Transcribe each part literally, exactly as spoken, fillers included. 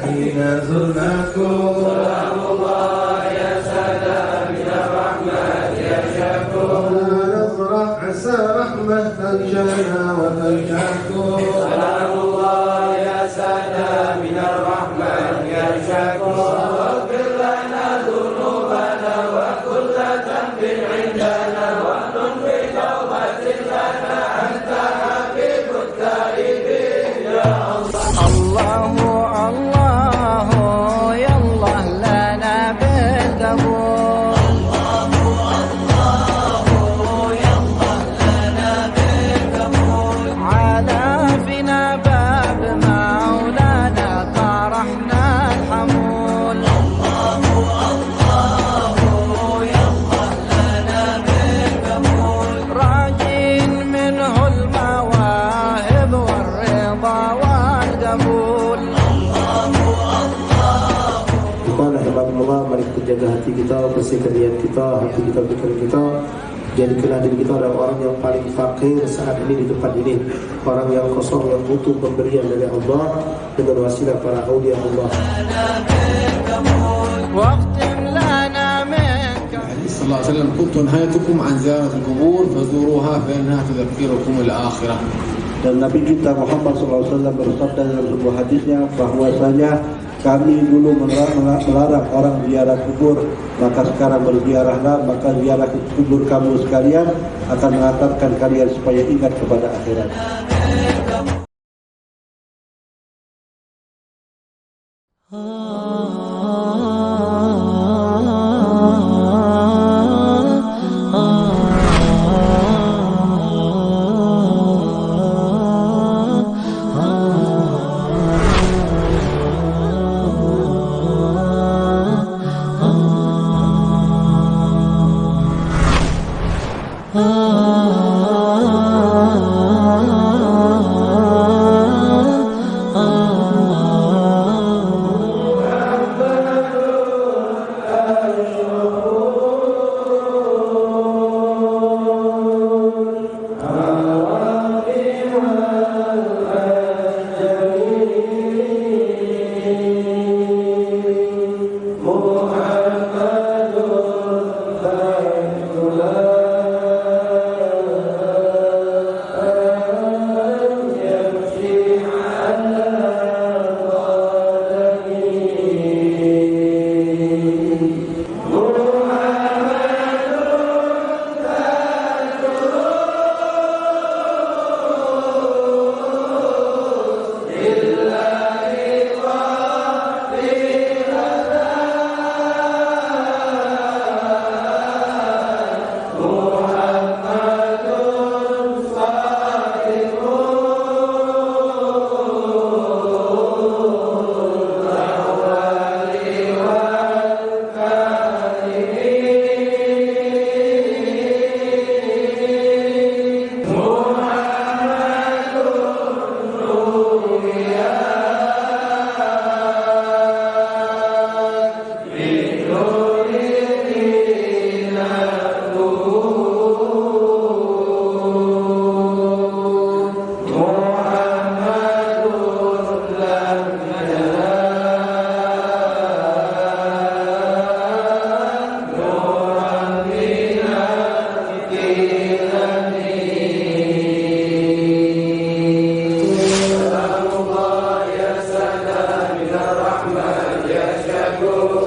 حين زرناكم. سلام الله يا سلام يا رحمة يا شكور. نزرع عسى رحمة تغشانا وتغشاكم. سلام الله يا سلام يا رحمة يا شكور. اغفر لنا ذنوبنا وكل ذنب عندنا وامنن بتوبة لنا أنت حبيب الله، الله، يا الله، لنا بالقبول. الله، الله، يا الله، لنا بالقبول. على فينا باب مولانا، طرحنا الحمول. الله، الله، يا الله، لنا بالقبول. راجين منه المواهب والرضا والقبول. Ikhwan rahimakumullah, mari kita jaga hati kita, bersihkan niat kita, hati kita, pikiran kita. Jadikanlah diri kita adalah orang yang paling fakir saat ini di tempat ini. Orang yang kosong, yang butuh pemberian dari Allah dengan wasilah para aulia Allah. واختم لنا منك. Nabi sallallahu alaihi wasallam, "Kuntu anhaytukum an ziyaratil qubur, fazuruha fa innaha tudzakkirakumul akhirah." Dan Nabi kita Muhammad sallallahu alaihi wasallam bersabda dalam sebuah hadisnya bahwasanya, "Kami dulu melarang, melarang orang ziarah kubur, maka sekarang berziarahlah, maka ziarah kubur kamu sekalian akan mengantarkan kalian supaya ingat kepada akhirat."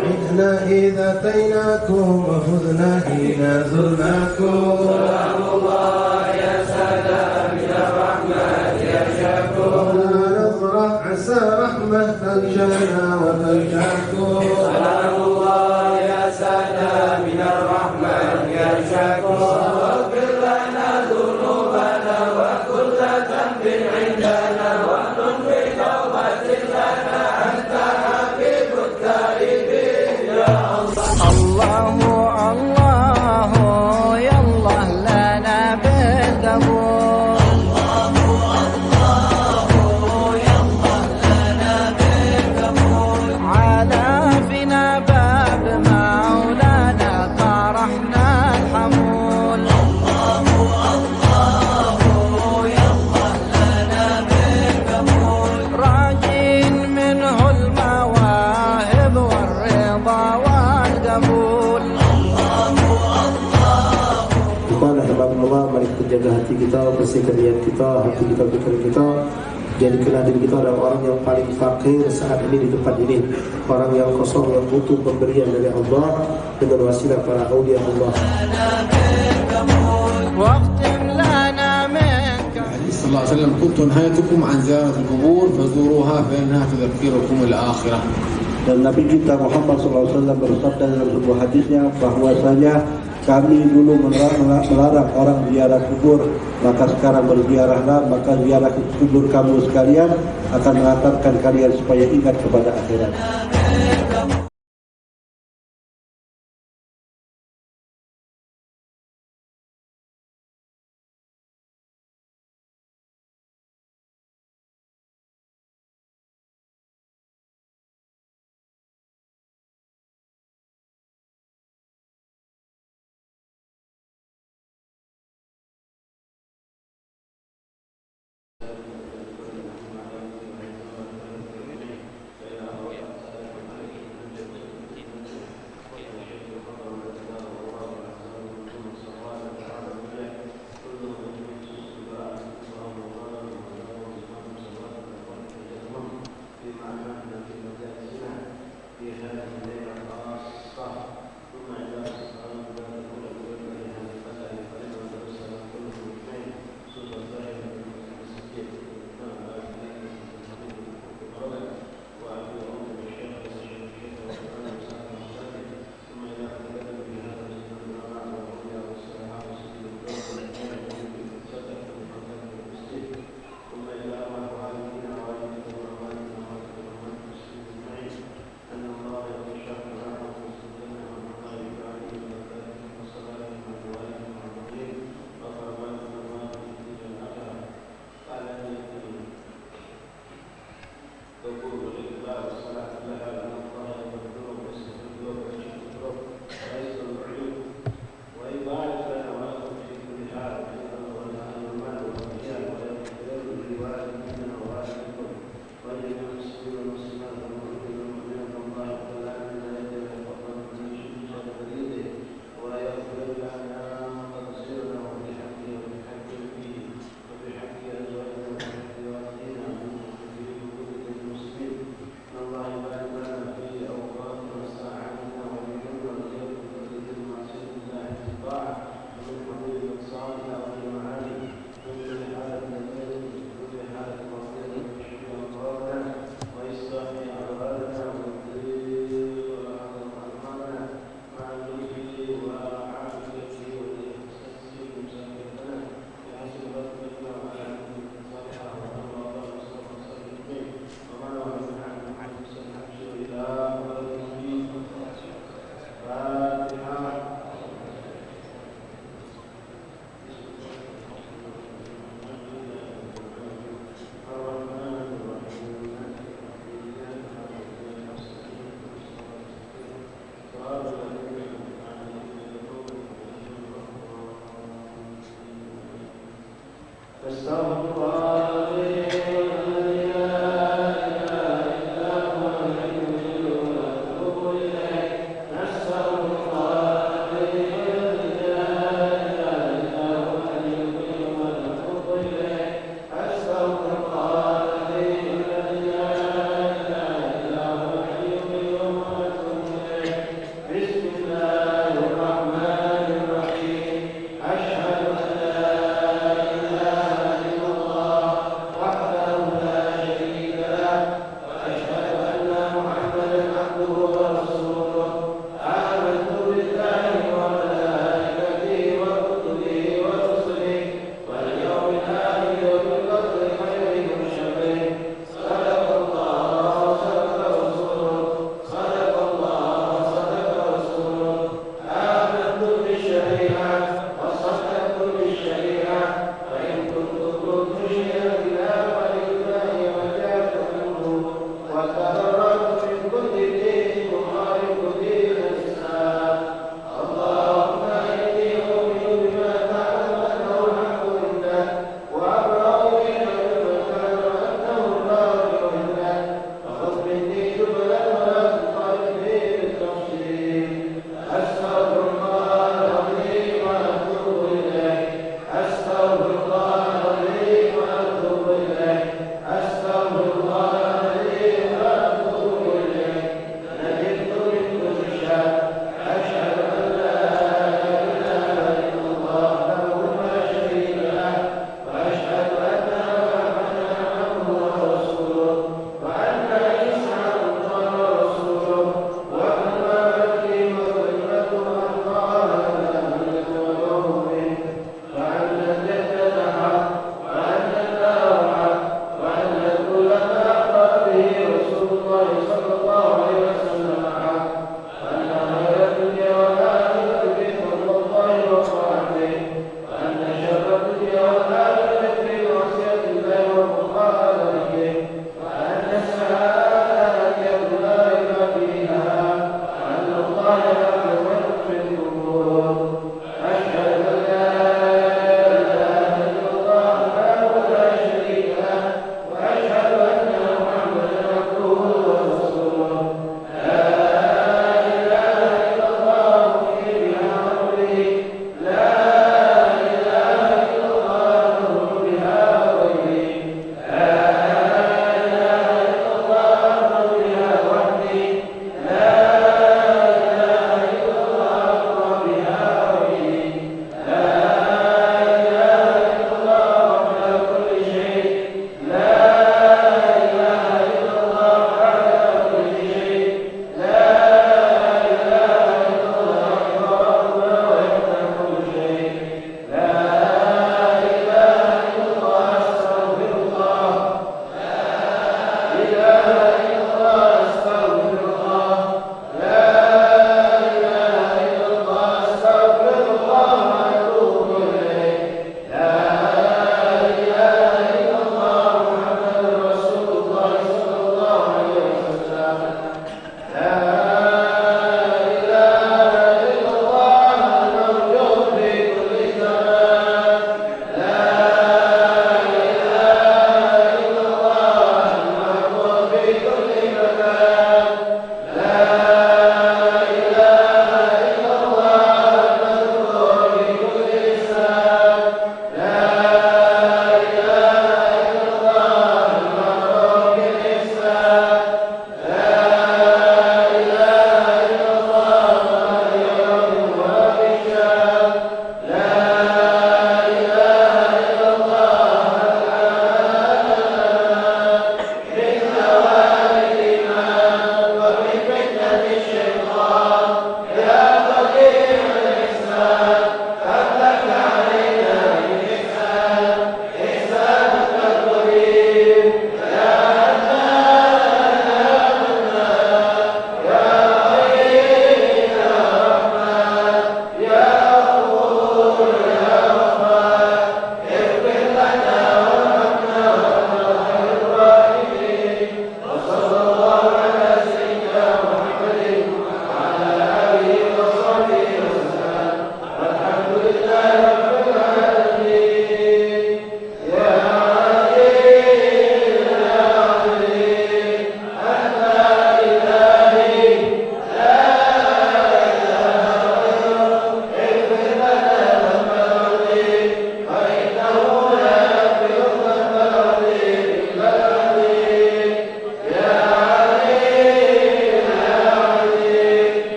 عدنا إذا أتيناكم وفزنا حين زرناكم. سلام الله يا سلام يا رحمة يا شكور. نزرع عسى رحمة تغشانا وتغشاكم. سلام الله يا سلام يا رحمة يا شكور. اغفر لنا ذنوبنا وكل ذنب عندنا وامنن بتوبة لنا أنت حبيب الله، الله، يا الله، لنا بالقبول. الله، الله، يا الله، لنا بالقبول. على فينا باب مولانا، طرحنا Hati kita, bersihkan niat kita, hati kita, pikiran kita. Jadikanlah diri kita adalah orang yang paling fakir saat ini di tempat ini. Orang yang kosong, yang butuh pemberian dari Allah dengan wasilah para aulia Allah. واختم لنا منك. Nabi sallallahu alaihi wasallam, "Kuntu anhaytukum an ziyaratil qubur, fazuruha fa innaha tudzakirukumul akhirah." Dan Nabi kita Muhammad sallallahu alaihi wasallam bersabda dalam sebuah hadisnya bahwasanya kami dulu menera-, mela-, melarang orang ziarah kubur, maka sekarang berziarahlah, maka ziarah kubur kamu sekalian akan mengantarkan kalian supaya ingat kepada akhirat.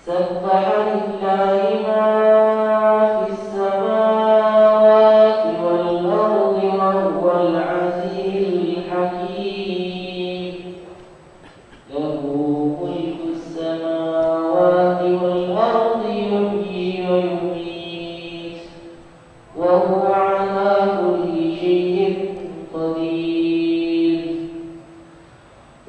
سبح لله ما في السماوات والأرض وهو العزيز الحكيم. له ملك السماوات والأرض يحيي ويميت وهو على كل شيء قدير.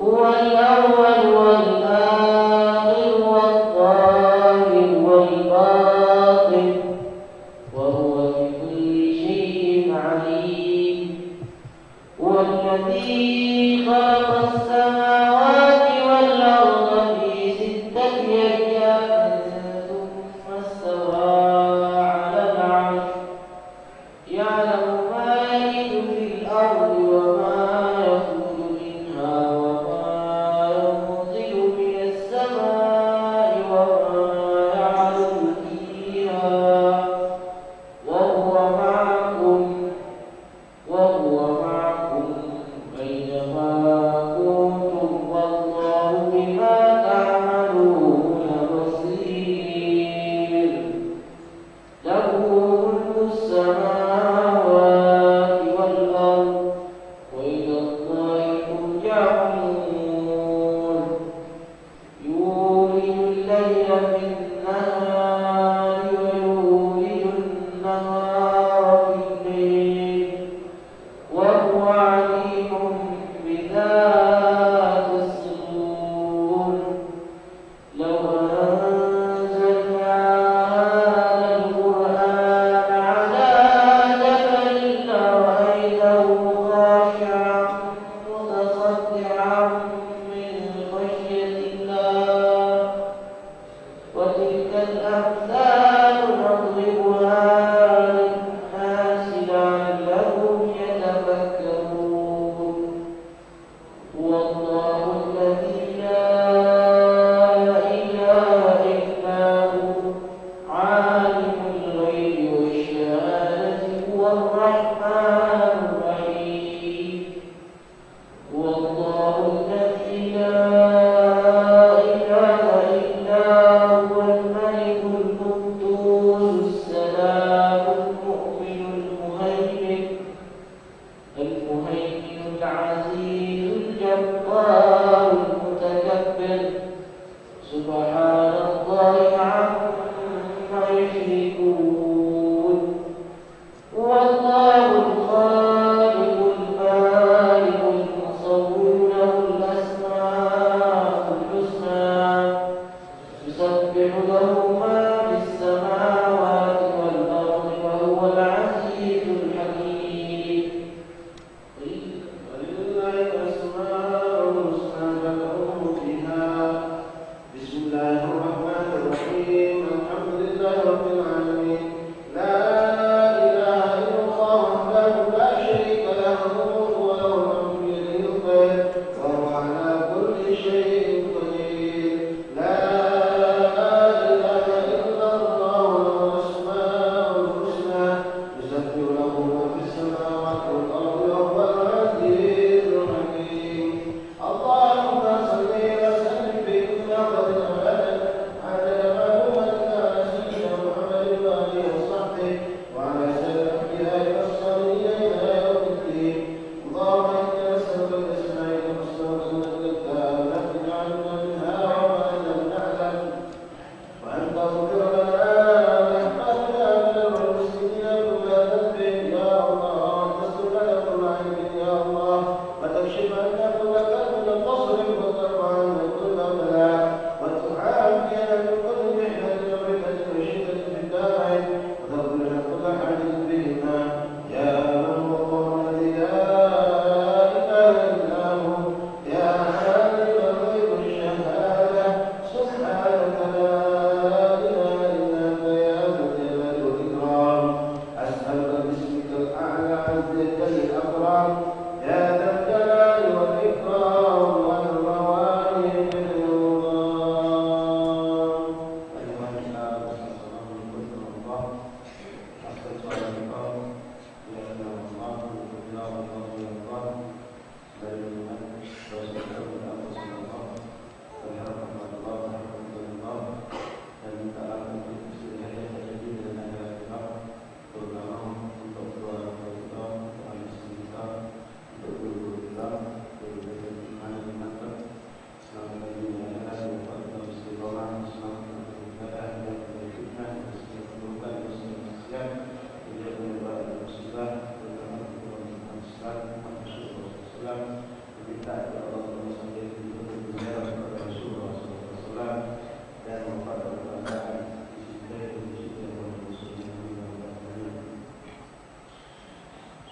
هو الأول والآخر والظاهر والباطن وهو بكل شيء عليم. هو الذي خلق السماوات والأرض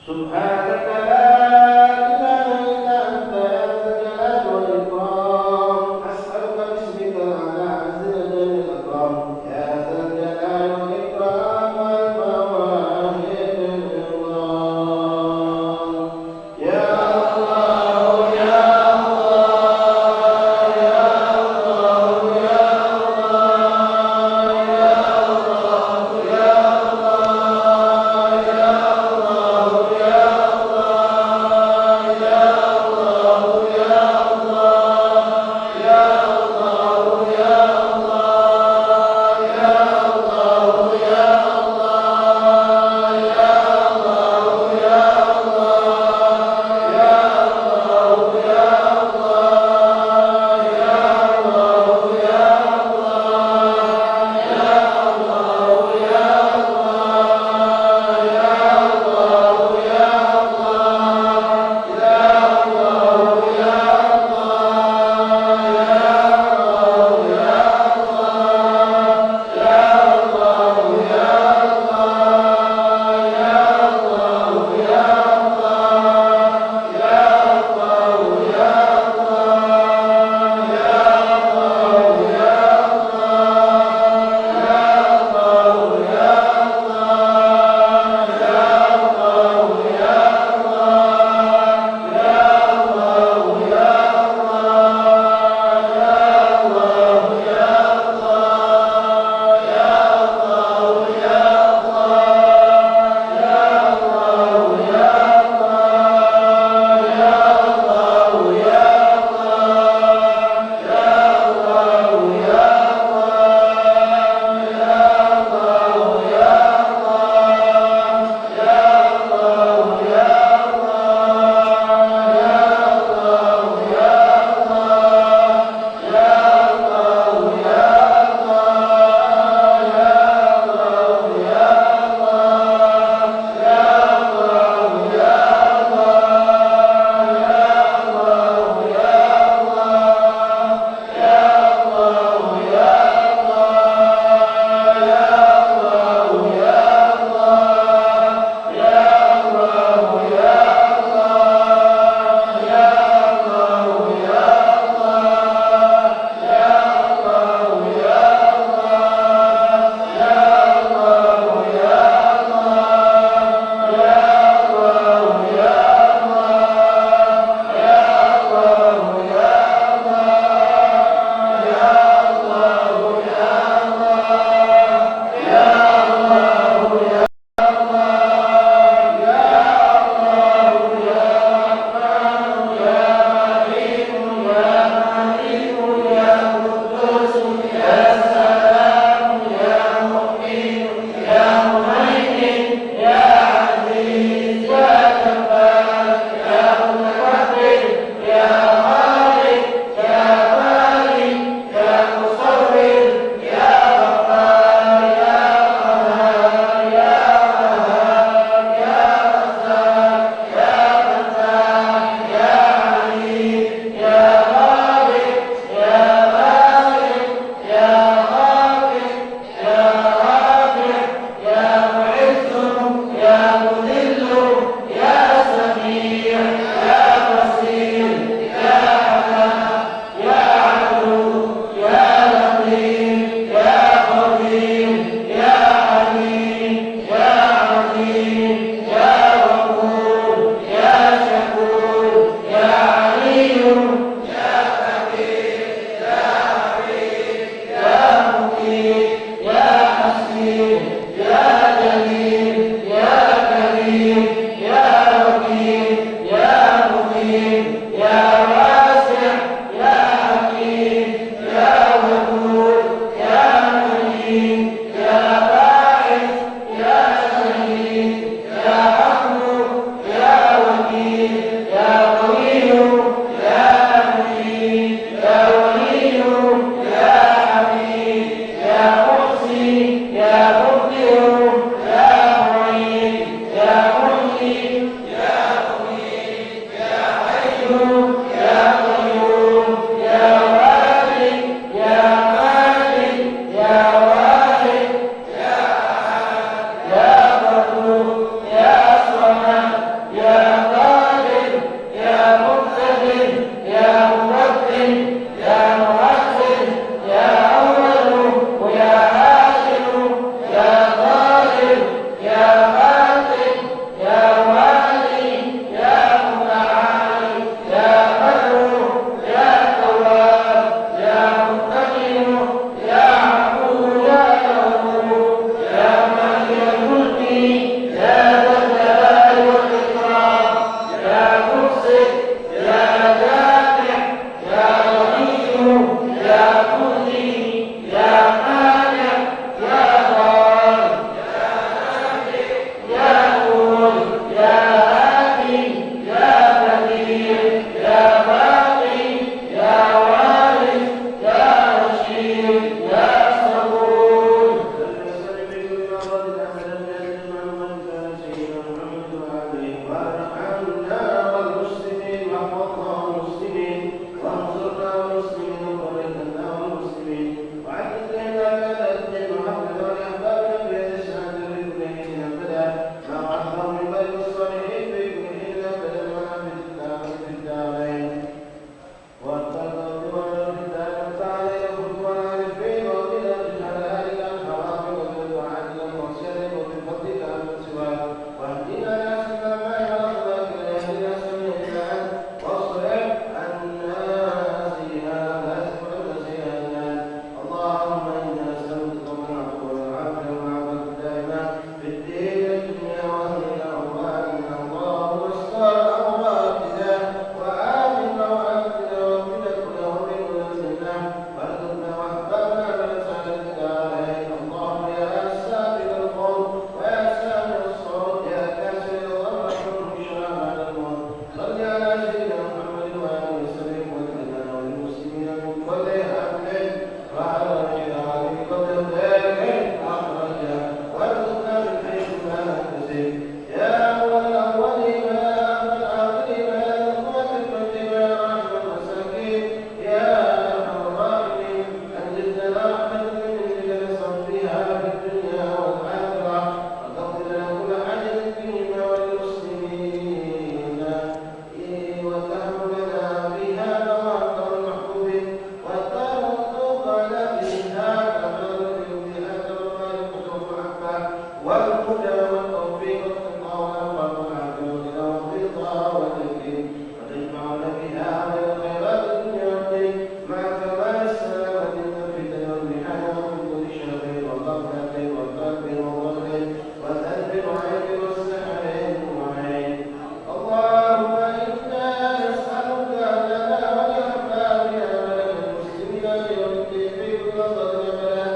سبحانك لا إله إلا أنت يا ذا الجلال والإكرام. أسألك باسمك الأعلى عز وجل الأكرم يا ذا الجلال والإكرام والمواهب العظام. يا الله، يا الله، يا الله، يا الله، يا الله، يا الله، يا الله، يا الله. وعلى خلال قدرتك أخرج وارزقنا من حيث لا نحتسب. يا أول الأولين، يا أول الآخرين، يا ذا القوة المتين، يا راحم المساكين، يا أرحم الراحمين، أنزل لنا رحمة من عندك نسعد بها في الدنيا والآخرة، وتقضي لنا كل حاجة فيهما وللمسلمين. وتهب لنا في هذا وأنت المحبوب، وترزقنا في هذا ما نرجو في هذا المال الحب والمحبة والهدى والتوفيق والتقى والعفاف والعافية والغنى والرضا واليقين، وتجمعنا بها بين خيرات الدنيا والدين مع كمال السلامة من الفتن والمحن ومن كل شر وغفلة وكرب وضر وذنب وعيب وسحر وعين. اللهم إنا نسألك لنا ولأحبابنا وللمسلمين في كل وطن أبدا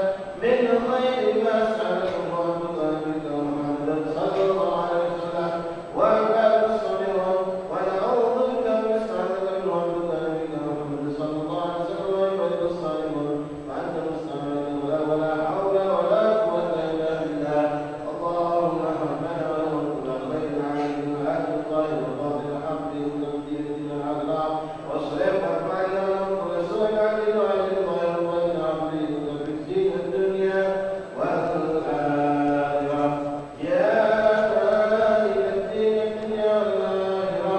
من خير ما سألك عبدك ونبيك محمد صلى الله عليه وسلم وعباده الصالحون، ونعوذ بك من سألك عبدك ونبيك محمد صلى الله عليه وسلم وعباده الصالحون، وأنت المستعان ولا، ولا حول ولا قوة إلا بالله. اللهم ارحمنا ولهم كل خير عاجل وآجل ظاهر وباطن، حق تقدير الدين الآخرة، واصرف عنا وعنهم كل سوء عاجل وآجل ظاهر وباطن، حق تقدير الدين الدنيا والآخرة. يا مالك الدين الدنيا والآخرة،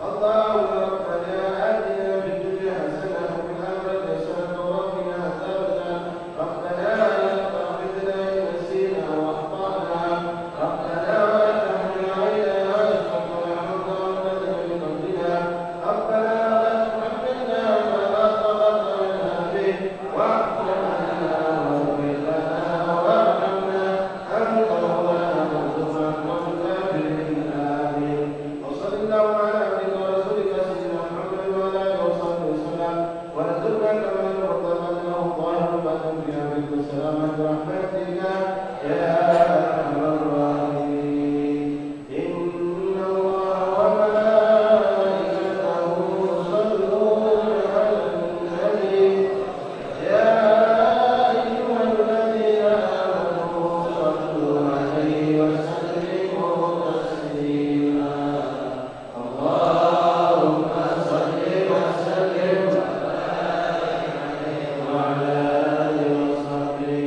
اللهم ربنا آتنا في الدنيا حسنة وفي الآخرة حسنة وقنا عذاب النار. ربنا لا تؤاخذنا إن نسينا أو أخطأنا. ربنا ولا تحمل علينا ما لا طاقة لنا به. ربنا ولا تحملنا ما لا طاقة لنا به. واعف عنا واغفر لنا وارحمنا. أنت مولانا فانصرنا على القوم الكافرين. آمين. وصل اللهم على عبدك ورسولك سيدنا محمد وعلى آله وصحبه وسلم، وارزقنا كمال المرتبة له ظاهرا وباطنا في عافية وسلامة برحمتك يا أرحم الراحمين. إن الله وملائكته يصلون على النبي، يا أيها الذين آمنوا صلوا عليه وسلموا تسليما. اللهم صل وسلم وبارك عليه وعلى آله وصحبه.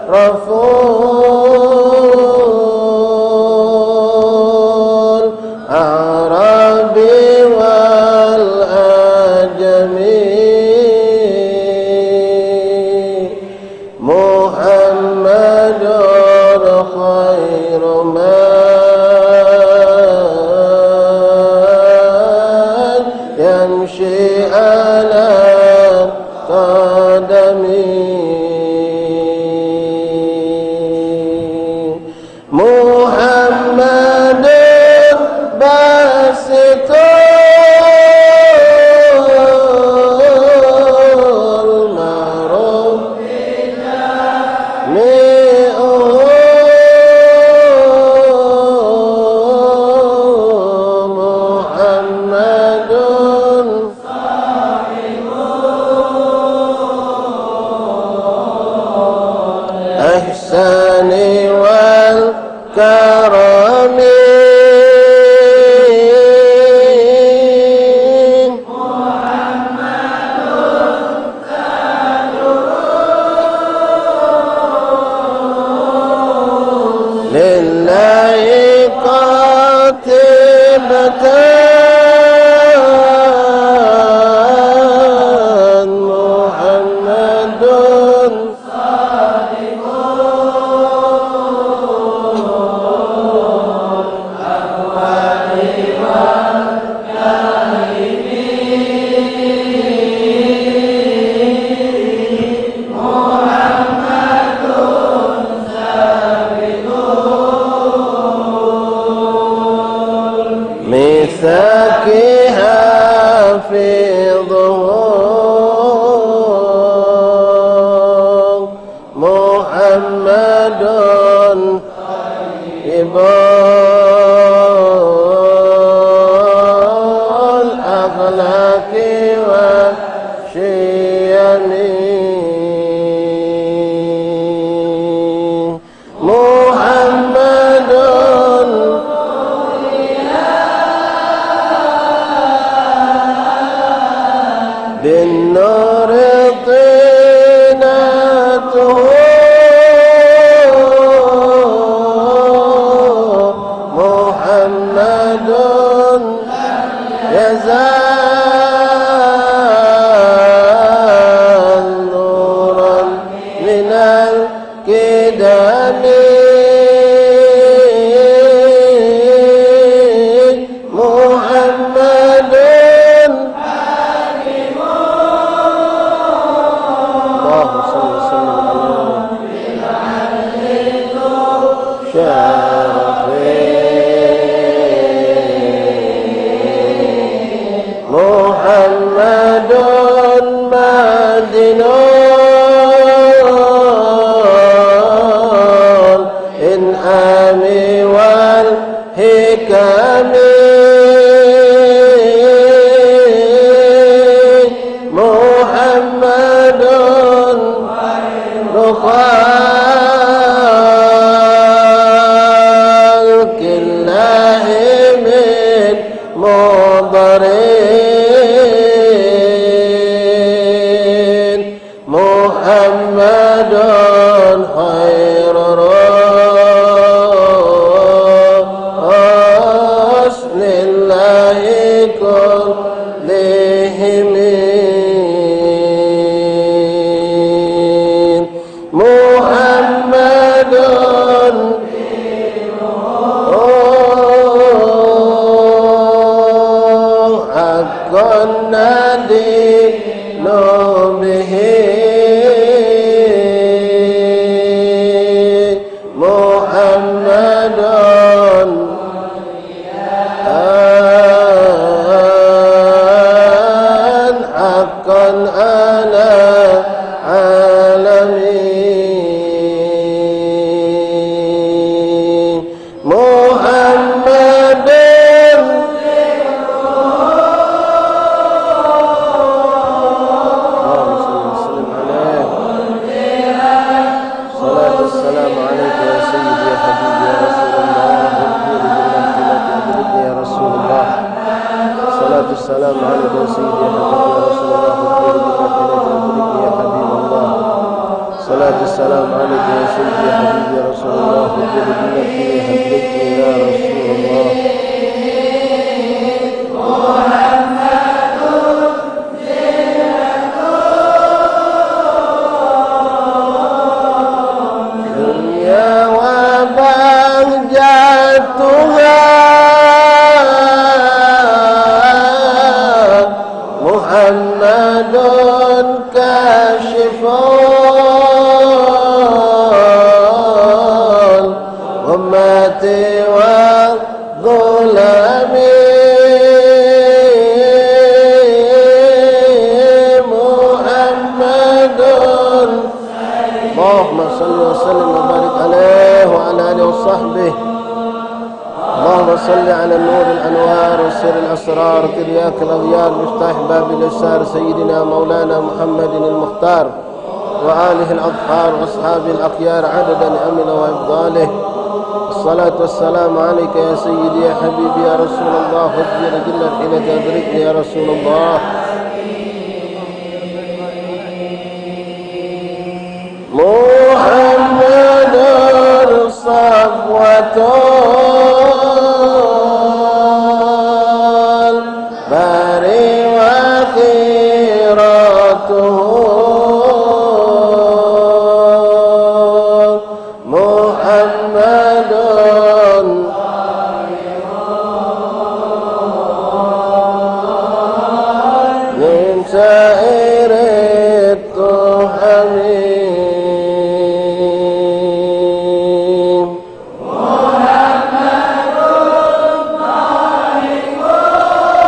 أشرف العرب والعجم. محمد خير من يمشي على قدمه. محمد باسط المعروف جامعه. محمد الإحسان والكرم. لله قد طبت محمد ميثاقي حافظه محمد طيب الأخلاق والشيم. محمد بالنور طينته. محمد لم يزل نورا من القدم. محمد. اللهم صل وسلم على شرف محمد معدن الإنعام والحكم. محمد خير خلق الله من مضر. محمد خير رسل الله كلهم. محمد حقا ندين به. محمد حقا على العالمين. السلام عليك يا سيدي يا حبيبي يا رسول الله، خذ بيدي حبيبي يا رسول الله. Dunia wabah jatuhan, Muhammadun kasyiful ummati wa dhulami, Muhammadun. اللهم صل وسلم وبارك عليه وعلى آله وصحبه. اللهم صل على نور الأنوار وسر الأسرار ترياق الأغيار مفتاح باب اليسار سيدنا مولانا محمد المختار وآله الأطهار وأصحابه الأخيار عدد نعمه وإفضاله. الصلاة والسلام عليك يا سيدي يا حبيبي يا رسول الله، حسبي لك إلا الحين تدركني يا رسول الله. محمد صفوة البر وخيرته، محمد من سائر التهم.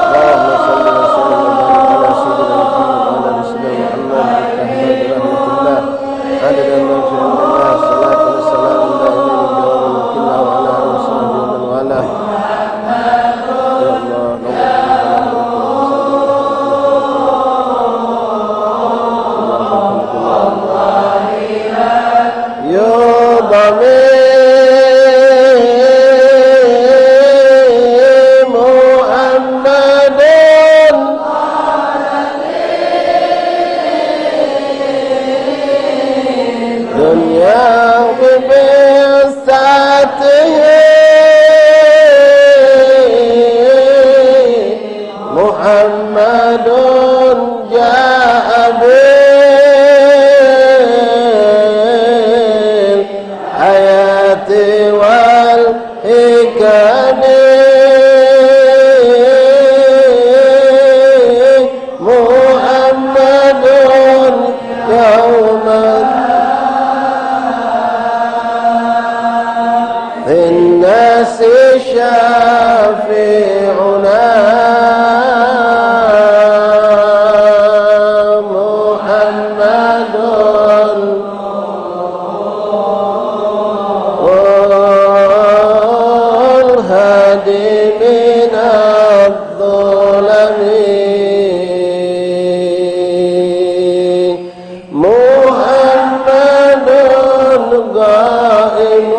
اللهم صل وسلم وبارك على سيدنا محمد وعلى آل سيدنا محمد، مفتاح باب رحمة الله، عدد ما في علم الله، الصلاة والسلام الدائمين بدوام ملك الله، وعلى آله وصحبه ومن والاه. يا الله، نور قلوبنا. يا ضمير محمد، دنيا ببساطه، محمد جاء بالحياة والحكم، محمد يوم الناس شافعنا، محمد الهادي من الظلم. محمد قائم.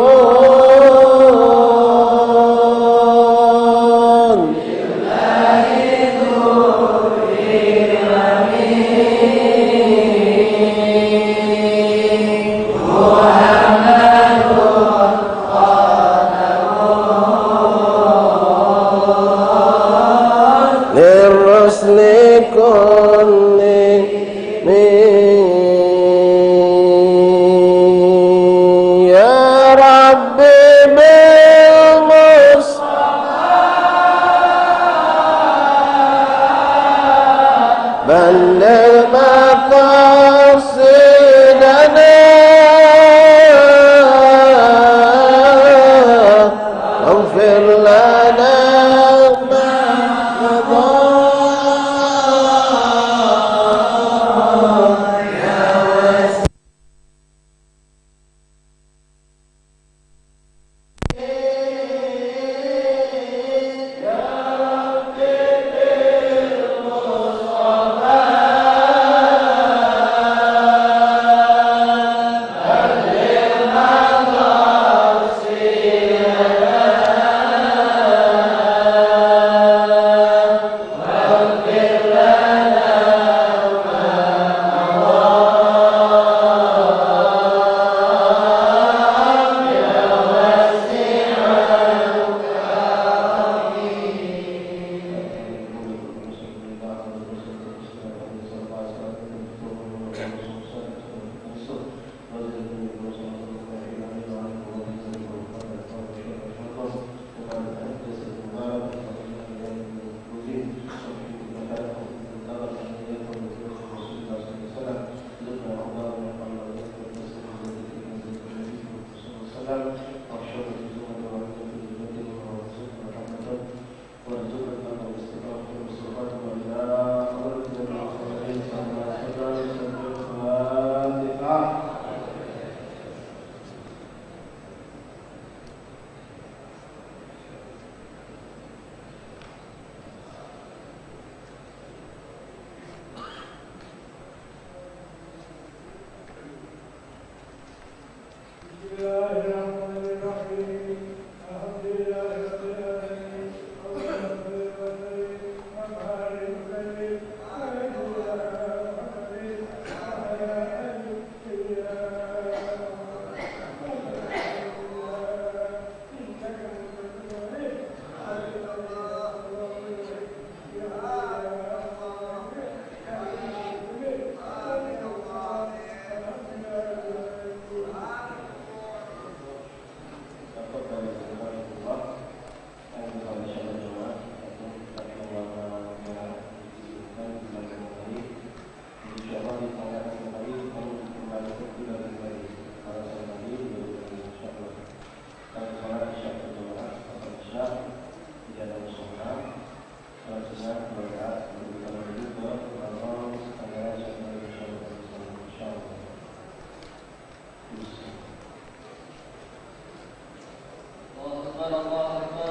وأشهد أن لا إله إلا الله وحده لا شريك له، ورزقنا التوفيق والصفات وإلى حضرة النبي صلى الله عليه وسلم. الفاتحة. بسم الله الرحمن الرحيم. الحمد لله رب العالمين. اللهم صل وسلم وبارك وسلم على سيدنا محمد وعلى آله وصحبه وسلم. Insyaallah, di tengah hari kita kembali ke bulan kembali. Para sahabat, insyaallah. Kita sholat Isya berjamaah, sholat Isya di dalam sholat. Sholat Isya, dua rakaat, untuk kita menuju ke malam tanggal Isya, insyaallah. Insyaallah. Allahu Akbar, Allahu Akbar.